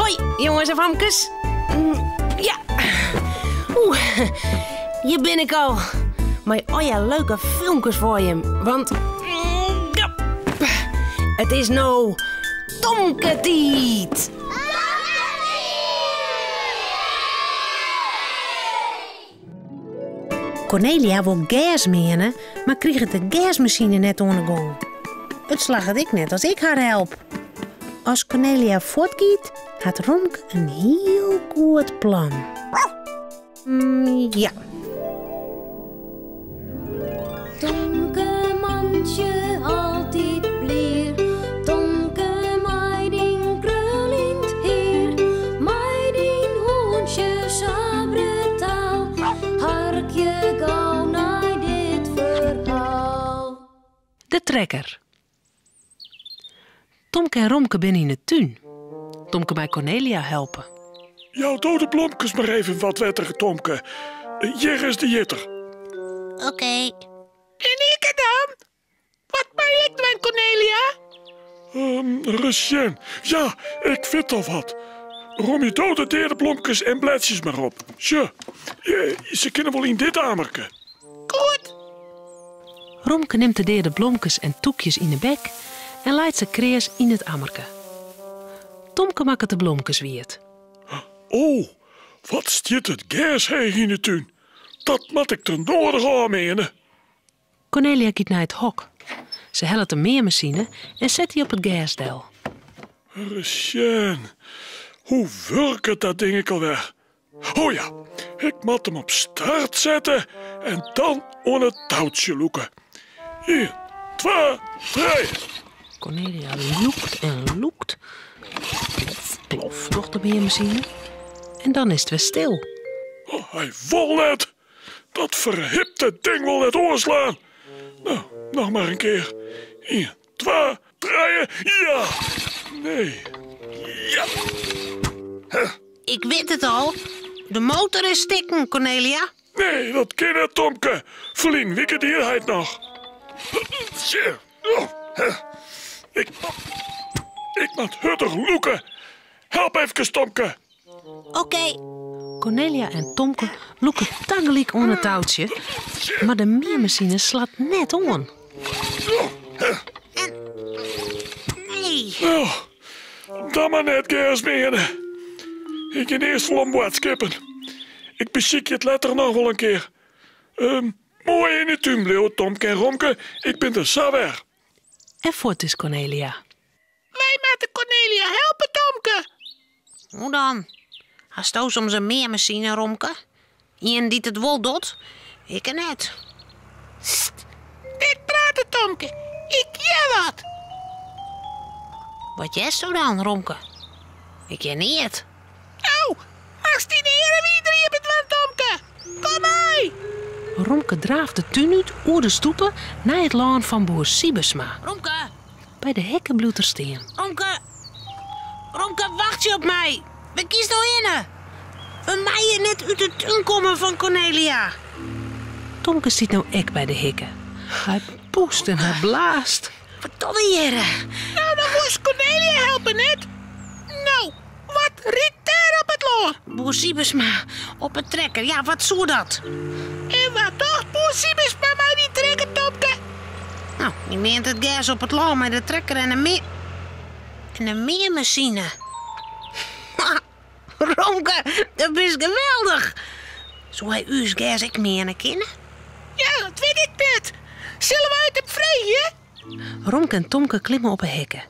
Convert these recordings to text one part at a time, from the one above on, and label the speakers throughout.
Speaker 1: Hoi, jonges en famkes. Ja. Oeh, hjir bin ik al. Mei allegear leuke filmkes foar jim. Want ja, it is no Tomke-tiid. Cornelia wol gers meane, mar kriget de gersmasine net oan de gong. It slagget ek net as ik har help. As Cornelia fuortgiet, hat Romke in hiel goed plan. Ja.
Speaker 2: Tomke mantsje altyd blier, Tomke mei dyn kruljend hier, mei dyn hûntsje sa brutaal, harkje gau nei dit ferhaal.
Speaker 1: De trekker. Tomke en Romke binne yn 'e tún. Tomke mei Cornelia helpe.
Speaker 3: Jou do de blomkes mar even wat wetter, Tomke. Hjir is de jitter.
Speaker 1: Oké.
Speaker 4: En ikke dan? Wat mei ik dwaan, Cornelia?
Speaker 3: Um, ris sjen. Ja, ik wit al wat. Romje do de deade blomkes en bledsjes mar op. Sjoch, se kinne wol yn dit amerke.
Speaker 4: Goed.
Speaker 1: Romke nimt de deade blomkes en tûkjes yn 'e bek en leit se kreas yn it ammerke. Tomke makket de blomkes wiet.
Speaker 3: O, wat stiet it gers heech yn 'e tún. Dat moat ik der noadich ôfmeane.
Speaker 1: Cornelia giet nei it hok. Se hellet de meanmasine en set dy op it gers del.
Speaker 3: Ris sjen, hoe wurket dat ding ek alwer? O ja, ik moat him op start sette en dan oan it toutsje lûke. Ien, twa, trije.
Speaker 1: Cornelia lûkt en lûkt. Plof, plof, docht de meanmasine. En dan is it wer stil.
Speaker 3: Oh, hy wol net. Dat ferhipte ding wol net oanslaan. No, noch mar in kear. Ien, twa, trije. Ja! Nee. Ja! Huh.
Speaker 1: Ik wit it al. De motor is stikken, Cornelia.
Speaker 3: Nee, dat kin net, Tomke. Ferline wike die hy it noch. Ik, ik moat hurder lûke. Help efkes, Tomke.
Speaker 1: Oké. Cornelia en Tomke lûke tagelyk oan it toutsje, mar de meanmasine slacht net oan. En nee.
Speaker 3: Oh, dan mar net gers meane. Ik gean earst wol om boadskippen. Ik besykje it letter noch wol in kear. Um, moai yn 'e tún bliuwe, Tomke en Romke. Ik bin der sa wer.
Speaker 1: En fuort is Cornelia.
Speaker 4: Wy moatte Cornelia helpe, Tomke.
Speaker 1: Hoe dan? Hasto soms in meanmasine, Romke? Ien dy't it wol docht? Ikke net.
Speaker 4: Sst, net prate, Tomke. Ik hear wat.
Speaker 1: Wat hearsto dan, Romke? Ik hear neat.
Speaker 4: No, moatst dyn earen wider iepen dwaan, Tomke. Kom mei.
Speaker 1: Romke draaft de tún út oer de stoepe nei it lân fan boer Sybesma.
Speaker 5: Romke!
Speaker 1: By de hekken bliuwt er stean.
Speaker 5: Romke! Romke, wachtsje op my! Wêr giest no hinne? We meie net út de tún komme fan Cornelia.
Speaker 1: Tomke stiet no ek by de hikke. Hy pûst en hy blaast.
Speaker 5: Ferdomme hearre.
Speaker 4: No, dan wolst Cornelia helpe, net? No, wat rydt dêr op it lân?
Speaker 5: Boer Sybesma op 'e trekker, ja, wat soe dat?
Speaker 4: En wat docht boer Sybesma mei dy trekker, Tomke?
Speaker 5: No, dy meant it gers op it lân mei de trekker en de mea... en de meanmasine.
Speaker 1: Romke, do bist geweldich! Soe hy ús gers ek meane kinne?
Speaker 4: Ja, dat wit ik net. Sille wy it him freegje?
Speaker 1: Romke en Tomke klimme op 'e hekke.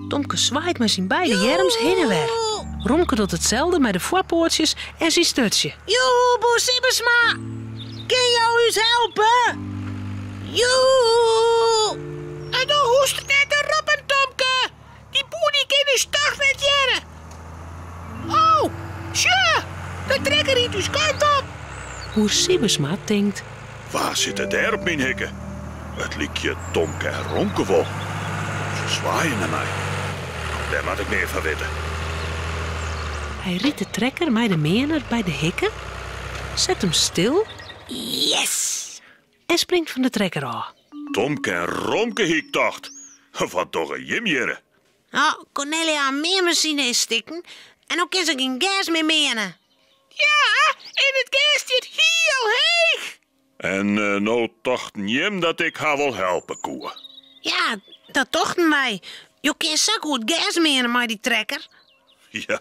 Speaker 1: Tomke swaait mei syn beide earms hinne wer. Romke docht itselde mei de foarpoatsjes en syn sturtsje.
Speaker 5: Joehoe, boer Sybesma! Kin jo ús helpe? Joehoe!
Speaker 4: En do hoechst net te roppen, Tomke. Dy boer dy kin ús toch net hearre. Oh, sjoch, de trekker rydt ús kant op.
Speaker 1: Boer Sybesma tinkt.
Speaker 3: Wa sit der dêr op myn hikke? It lykje Tomke en Romke wol. Se swaaie nei my. Dêr moat ik mear fan witte.
Speaker 1: Hy rydt de trekker mei de meaner by de hikke, set him stil.
Speaker 5: Yes!
Speaker 1: En springt fan de trekker ôf.
Speaker 3: Tomke en Romke, hie ik tocht. Wat dogge jim hjirre?
Speaker 5: No, Cornelia har meanmasine is stikken. En no kin se gjin gers mear meane.
Speaker 4: Ja, en it gers stiet hiel heech.
Speaker 3: En no tochten jim dat ik har wol helpe koe.
Speaker 5: Ja, dat tochten wy. Jo kin sa goed gers meane mei dy trekker.
Speaker 3: Ja,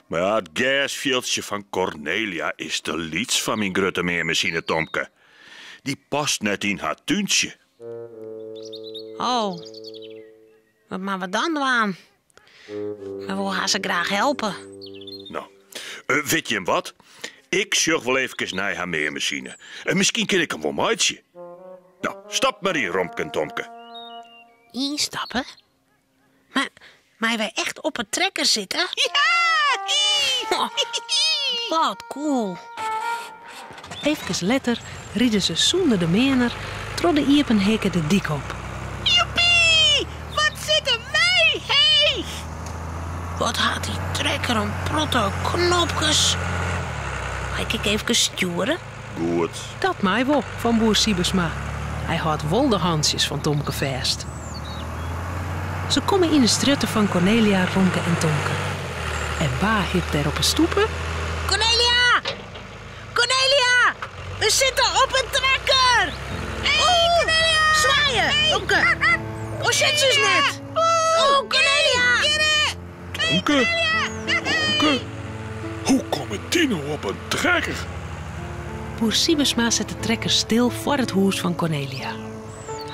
Speaker 3: mar ja, it gersfjildsje fan Kornelia is te lyts foar myn grutte meanmasine, Tomke. Dy past net yn har túntsje.
Speaker 5: Oh, wat moatte we dan dwaan? Wy wolle har sa graach helpe.
Speaker 3: No, wit jim wat? Ik sjoch wol eefkes nei har meanmasine. En miskien kin ik him wol meitsje. No, stap mar yn, Romke en Tomke.
Speaker 5: Ynstappe? Mar meie wy echt op 'e trekker sitte?
Speaker 4: Ja!
Speaker 5: Wat cool.
Speaker 1: Eefkes letter ride se sûnder de meaner troch de iepen hikke de dyk op.
Speaker 4: Joepie! Wat sitte wy heech!
Speaker 5: Wat hat dy trekker in protte knopkes. Mei ik ek eefkes stjoere?
Speaker 3: Goed.
Speaker 1: Dat mei wol fan boer Sybesma. Hy hâldt wol de hantsjes fan Tomke fêst. Se komme yn 'e strjitte fan Kornelia, Romke en Tomke. En wa hipt dêr op 'e stoepe?
Speaker 5: Kornelia! Kornelia! We sitte op 'e trekker! Hey, Kornelia! Swaaie, Romke! Oh, sjocht se ús net? Oh, Kornelia!
Speaker 3: Tomke? Romke? Hoe komme dy no op in trekker?
Speaker 1: Boer Sybesma set de trekker stil foar it hûs fan Kornelia.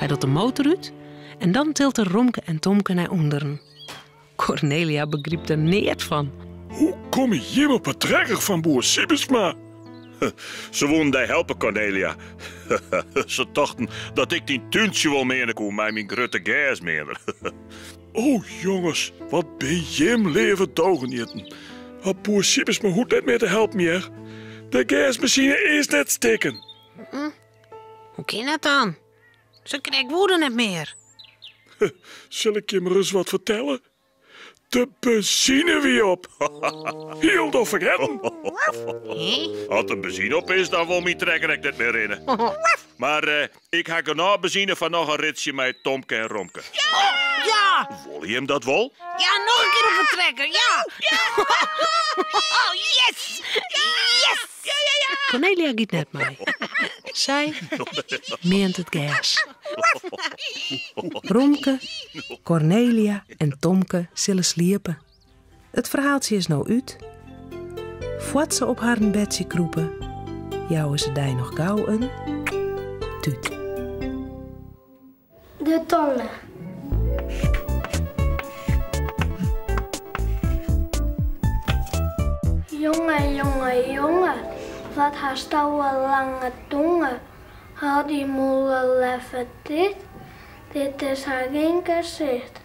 Speaker 1: Hy docht de motor út en dan tilt er Romke en Tomke nei ûnderen. Kornelia begrypt der neat fan.
Speaker 3: Hoe komme jim op 'e trekker fan boer Sybesma? Se woenen dy helpe, Kornelia. Se tochten dat ik dyn túntsje wol meane koe mei myn grutte gersmeaner. O jonges, wat bin jim leave dogenjitten. Hat boer Sybesma hoecht net mear te helpen, hear. De gersmasine is net stikken.
Speaker 5: Hoe kin dat dan? Se krekt woe er net mear.
Speaker 3: Sil ik jim ris wat fertelle? De benzine wie op. Hielendal fergetten. As de benzine op is, dan wol myn trekker ek net mear rinne. Mar eh, ik ha genôch benzine foar noch in ritsje mei Tomke en Romke.
Speaker 5: Ja!
Speaker 3: Wolle jim dat wol?
Speaker 5: Ja, noch in kear op 'e trekker, ja! Oh, yes! Yes!
Speaker 1: Kornelia giet net mei. Sy meant it gers. Romke, Kornelia en Tomke sille sliepe. It ferhaaltsje is no út. Foar't se op harren bedsje krûpe, jouwe se dy noch gau in tút.
Speaker 6: De tonge. Jonge, jonge, jonge, wat hasto in lange tonge. Hâld dyn mûle leaver ticht, dit is har gjin gesicht.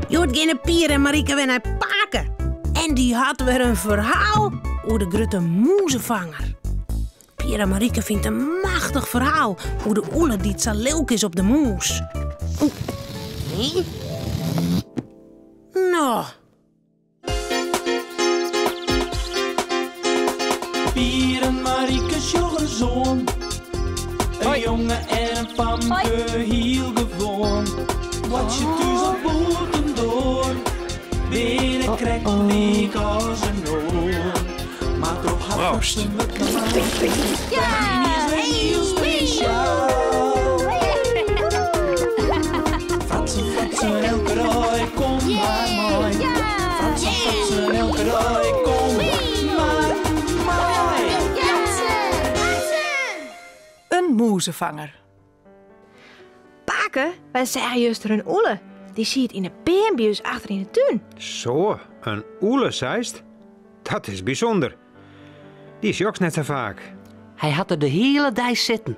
Speaker 5: Hjoed geane Pier en Marike wer nei pake. En dy hat wer in ferhaal oer de grutte mûzefanger. Pier en Marike fynt in machtich ferhaal oer de ûle dy't sa lilk is op de mûs. Oeh, nee. No.
Speaker 7: Pier en Marike sjogge ris oan. In jonge en in famke, hiel gewoan. Boartsje thús of bûtendoar, binne krekt lyk as in oar. Mar troch har fratsen wurdt normaal. Dyn is wer hiel spesjaal. Fratsen, fratsen, elke dei, kom mar mei. Fratsen, fratsen, elke dei, kom mar mei.
Speaker 8: In mûzefanger.
Speaker 9: Pake, wy seagen juster in ûle. Dy siet yn 'e beam by ús achter yn 'e tún.
Speaker 10: Zo, in ûle seist? Dat is bysûnder. Dy sjochst net sa faak.
Speaker 11: Hy hat der de hiele dei sitten.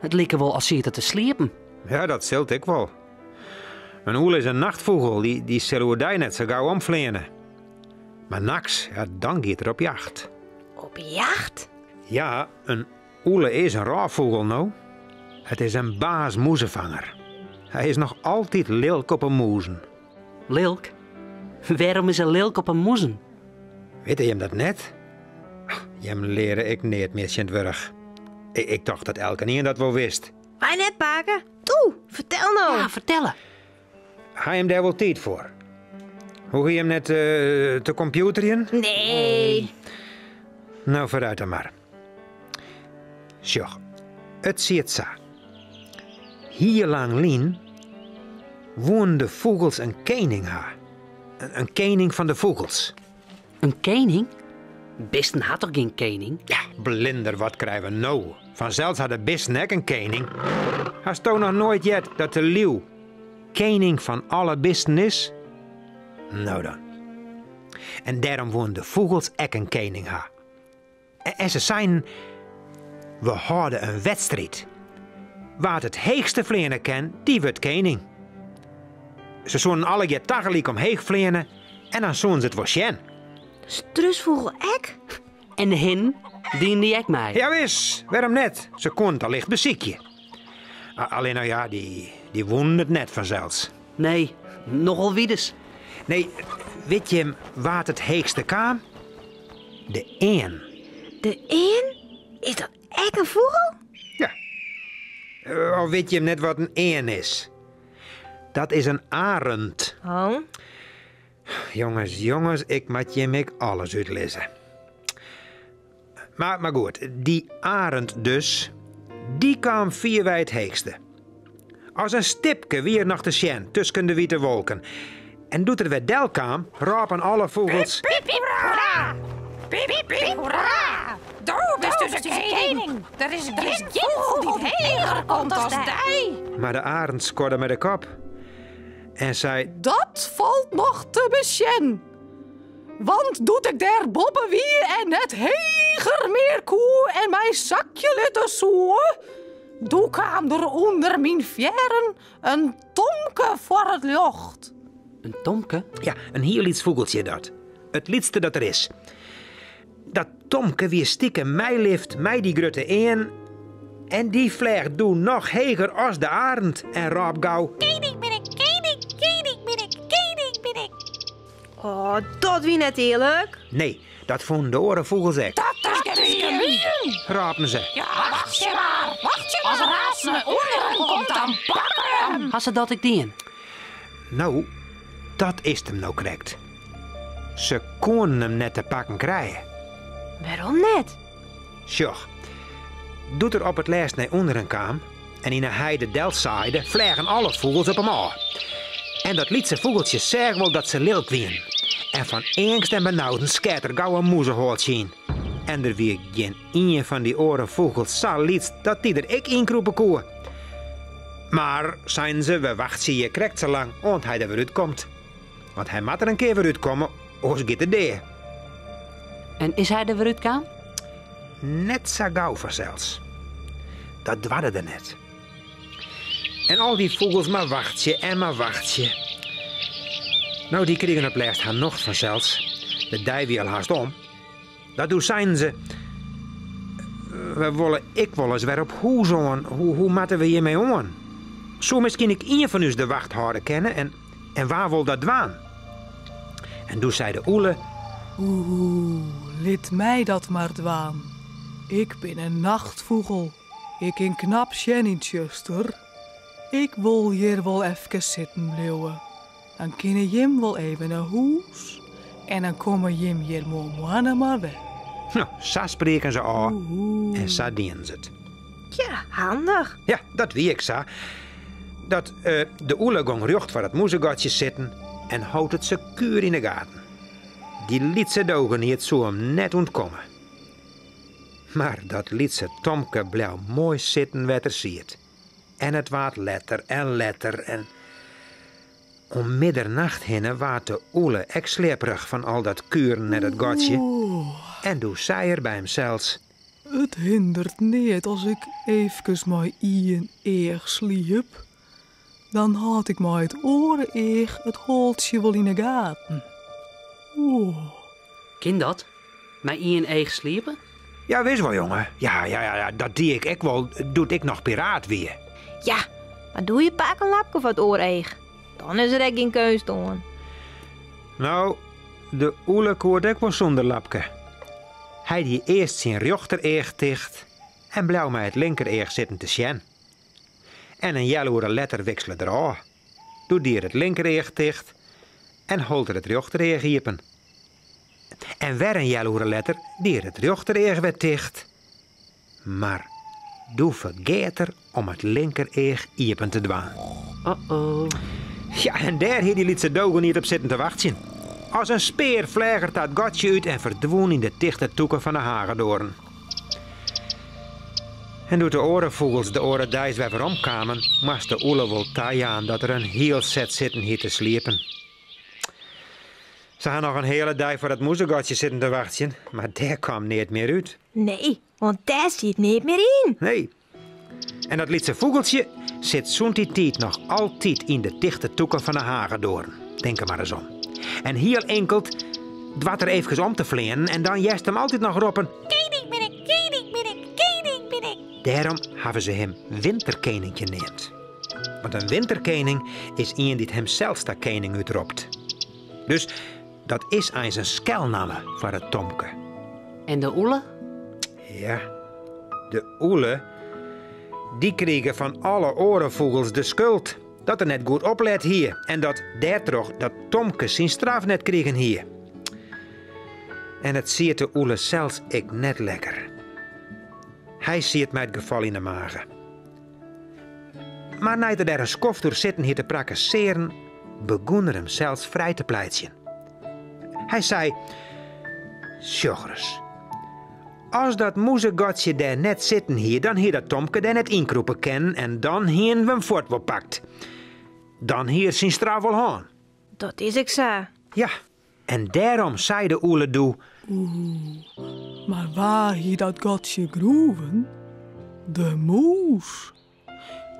Speaker 11: It like wol as siet er te sliepen.
Speaker 10: Ja, dat sil ek wol. In ûle is in nachtfûgel, dy, dy sil oerdei net sa gau omfleane. Mar nachts, ja, dan giet er op jacht.
Speaker 9: Op jacht?
Speaker 10: Ja, in ûle is in rôffûgel, no. It is in baas mûzefanger. Hy is noch altyd lilk op 'e mûzen.
Speaker 11: Lilk? Wêrom is er lilk op 'e mûzen?
Speaker 10: Witte jim dat net? Jim leare ek neat mear tsjintwurdich. Ik tocht dat elkenien dat wol wist.
Speaker 9: Wy net, pake. Toe, fertel no.
Speaker 11: Ja, fertelle.
Speaker 10: Ha jim dêr wol tiid foar? Hoege jim net te kompjûterjen?
Speaker 9: Nee.
Speaker 10: No, foarút dan mar. Sjoch, it siet sa. Hiel lang lyn woenen de fûgels in kening ha. In kening fan de fûgels.
Speaker 11: In kening? Bisten ha toch gjin kening?
Speaker 10: Ja, blinder, wat krije we no? Fansels ha de bisten ek in kening. Hasto noch noait heard dat de liuw kening fan alle bisten is? No dan. En dêrom woenen de fûgels ek in kening ha. En se seinen, We hâlde in wedstriid. Wa't it heechste fleane kin, dy wurdt kening. Se soenen allegear tagelyk omheech fleane en dan soenen se it wol sjen.
Speaker 9: De strúsfûgel ek?
Speaker 11: En de hinnen, dienen dy ek mei?
Speaker 10: Jawis, wêrom net? Se koenen it allicht besykje. Allinne no ja, dy wûnen it net fansels.
Speaker 11: Nee, nochal wiedes.
Speaker 10: Nee, wit jim wa't it heechste kaam? De earn.
Speaker 9: De earn? Is dat ek in fûgel?
Speaker 10: Ja. Of wit jim net wat in earn is? Dat is in arend.
Speaker 9: Oh.
Speaker 10: Jonges, jonges, ik moat jim ek alles útlizze. Mar, mar goed, dy arend dus, dy kaam fierwei it heechste. As in stipke wie er noch te sjen tusken de wite wolken. En doe't er wer delkaam, rôpen alle fûgels...
Speaker 12: Piep, piep, hoera! Piep, piep, hoera! Do bist ús kening! Der is gjin fûgel dy't heger komt as dy!
Speaker 10: Mar de arend skodde mei de kop en sei...
Speaker 8: Dat falt noch te besjen. Want doe't ik dêr boppe wie en net heger mear koe en my sakje litte soe, doe kaam der ûnder myn fearren in tomke foar it ljocht.
Speaker 11: In tomke?
Speaker 10: Ja, in hiel lyts fûgeltsje dat. It lytste dat der is. Dat tomke wie stikem meilift mei dy grutte earn en dy fleach doe noch heger as de arend en rôp gau.
Speaker 12: Kening bin ik, kening, kening bin ik, kening bin ik.
Speaker 9: Oh, dat wie net earlik.
Speaker 10: Nee, dat fûnen de oare fûgels ek.
Speaker 12: Dat is gemien!
Speaker 10: Rôpen se.
Speaker 12: Ja, wachtsje mar, wachtsje mar. As Raas nei ûnderen komt, dan pakke we him.
Speaker 11: Ha se dat ek dien?
Speaker 10: No, dat is 't him no krekt. Se koenen him net te pakken krije.
Speaker 9: Wêrom net?
Speaker 10: Sjoch, doe't er op it lêst nei ûnderen kaam en yn 'e heide delsaaide, fleagen alle fûgels op him ôf. En dat lytse fûgeltsje seach wol dat se lilk wienen. En fan eangst en benaudens skeat er gau in mûzehoaltsje yn. En der wie gjin ien fan dy oare fûgels sa lyts dat dy der ek ynkrûpe koe. Mar, seinen se, we wachtsje hjir krekt sa lang oant hy der wer útkomt. Want hy moat der in kear wer útkomme, oars giet er dea.
Speaker 11: En is hy der wer útkaam?
Speaker 10: Net sa gau fansels. Dat doarde er net. En al dy fûgels mar wachtsje en mar wachtsje. No, dy krigen op lêst har nocht fansels. De dei wie al hast om. Dat doe seinen se, We wolle ek wolris wer op hûs oan. Hoe, hoe moatte we hjirmei oan? Soe miskien ek ien fan ús de wacht hâlde kinne en, en wa wol dat dwaan? En doe sei de ûle.
Speaker 8: Oeh, lit my dat mar dwaan. Ik bin in nachtfûgel. Ik kin knap sjen yn 't tsjuster. Ik wol hjir wol efkes sitten bliuwe. Dan kinne jim wol even nei hûs en dan komme jim hjir moarn mar wer.
Speaker 10: No, sa sprieken se ôf en sa dienen se it.
Speaker 9: Ja, handich.
Speaker 10: Ja, dat wie ek sa. Dat eh, de ûle gong rjocht foar it mûzegatsje sitten en hold it sekuer yn 'e gaten. Dy lytse dogeniet soe him net ûntkomme. Mar dat lytse Tomke bleau moai sitten wêr't er siet. En it waard letter en letter en om middernacht hinne waard de ûle ek sliepperich fan al dat kueren nei dat gatsje en doe sei er by himsels.
Speaker 8: It hindert neat as ik eefkes mei ien each sliep. Dan hâld ik mei it oare each it hoaltsje wol yn 'e gaten. Oeh.
Speaker 11: Kin dat? Mei ien each sliepe?
Speaker 10: Ja, wis wol, jonge. Ja, ja, ja, dat die ik ek wol doe't ik noch piraat wie.
Speaker 9: Ja, mar doe je pake in lapke foar it oar each. Dan is der ek gjin keunst oan.
Speaker 10: No, de ûle koe it ek wol sûnder lapke. Hy die earst syn rjochtereach ticht. En bleau mei it linkereach sitten te sjen. En in healoere letter wiksele er ôf. Doe die er it linkereach ticht en hold er it rjochtereach iepen. En wer in healoere letter die er it rjochtereach wer ticht. Mar doe fergeat er om it linkereach iepen te dwaan.
Speaker 11: Uh-oh.
Speaker 10: Ja, en dêr hie dy lytse dogeniet op sitten te wachtsjen. As in spear fleach er ta it gatsje út en ferdwûn yn de tichte tûken fan de hagedoarn. En doe't de oare fûgels de oare deis wer weromkamen, moast de ûle wol tajaan dat er in hiel set sitten hie te sliepen. Se ha noch in heale dei foar dat mûzegatsje sitten te wachtsjen, mar dêr kaam neat mear út.
Speaker 9: Nee, want dêr siet neat mear yn.
Speaker 10: Nee. En dat lytse fûgeltsje sit sûnt dy tiid noch altyd yn de tichte tûken fan de hagedoarn. Tink der mar ris om. En hiel inkeld doart er eefkes om te fleanen en dan hearst him altyd noch roppen.
Speaker 12: Kening bin ik, kening bin ik, kening bin ik.
Speaker 10: Dêrom hawwe se him Winterkeninkje neamd. Want in winterkening is ien dy't himsels ta kening útropt. Dus dat is eins in skelnamme foar it Tomke.
Speaker 11: En de ûle?
Speaker 10: Ja, de ûle, dy krige fan alle oare fûgels de skuld dat er net goed oplet hie en dat dêrtroch dat Tomke syn straf net krigen hie. En it siet de ûle sels ek net lekker. Hy siet mei it gefal yn 'e mage. Mar nei't er dêr in skoft oer sitten hie te prakkesearen, begûn er himsels frij te pleitsjen. Hy sei, Sjoch ris, as dat mûzegatsje dêr net sitten hie, dan hie dat Tomke dêr net ynkrûpe kinnen en dan hienen we him fuort wol pakt. Dan hie er syn straf wol hân.
Speaker 9: Dat is ek sa.
Speaker 10: Ja, en dêrom sei de ûle doe.
Speaker 8: Oeh, mar wa hie dat gatsje groeven? De mûs.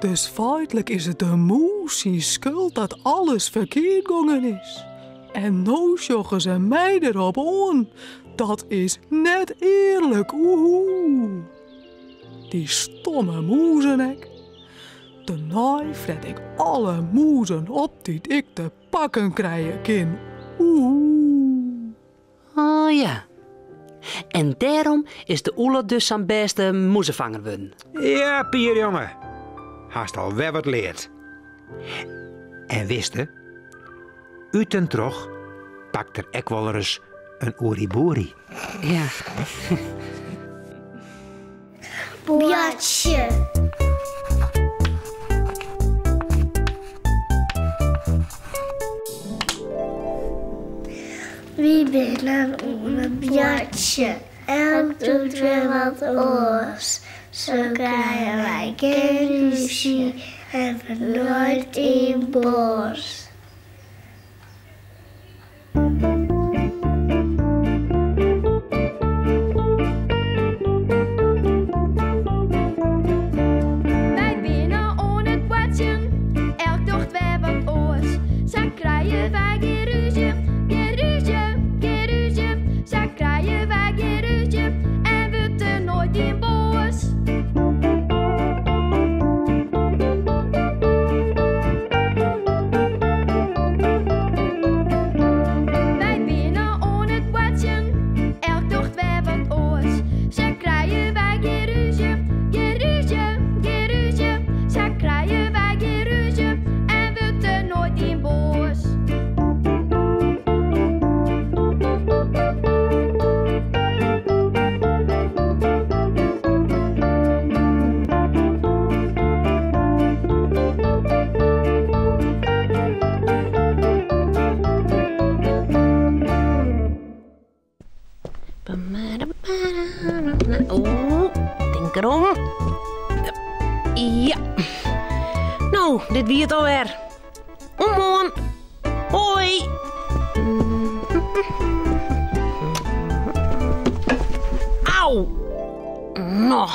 Speaker 8: Dus feitlik is it de mûs syn skuld dat alles ferkeard gongen is. En no sjogge se my derop oan. Dat is net earlik, oehoe. Dy stomme mûzen ek. Tenei fret ik alle mûzen op dy't ik te pakken krije kin. Oehoe.
Speaker 11: Oh ja. En dêrom is de ûle dus sa'n bêste mûzefanger wurden.
Speaker 10: Ja, Pier jonge. Hast al wer wat leard. En wiste, út en troch pakt er ek wolris in oeriboeri.
Speaker 11: Ja.
Speaker 6: Boartsje. Wy binne oan it boartsjen, elk doet wer wat oars. Sa krije wy gjin rúzje en wurdt noait ien boas.
Speaker 2: Wy binne oan it boartsjen, elk docht wer wat oars. Sa krije wy gjin rúzje, gjin rúzje, gjin rúzje. Sa krije wy gjin rúzje en wurdt der noait ien boas. Wy binne oan it boartsjen, elk docht wer wat oars. Sa krije wy gjin rúzje, gjin rúzje, gjin rúzje. Sa krije wy gjin rúzje en wurdt der noait ien boas.
Speaker 1: Oeh, tink derom. Ja. No, dit wie it alwer. Oant moarn. Hoi. Au. No.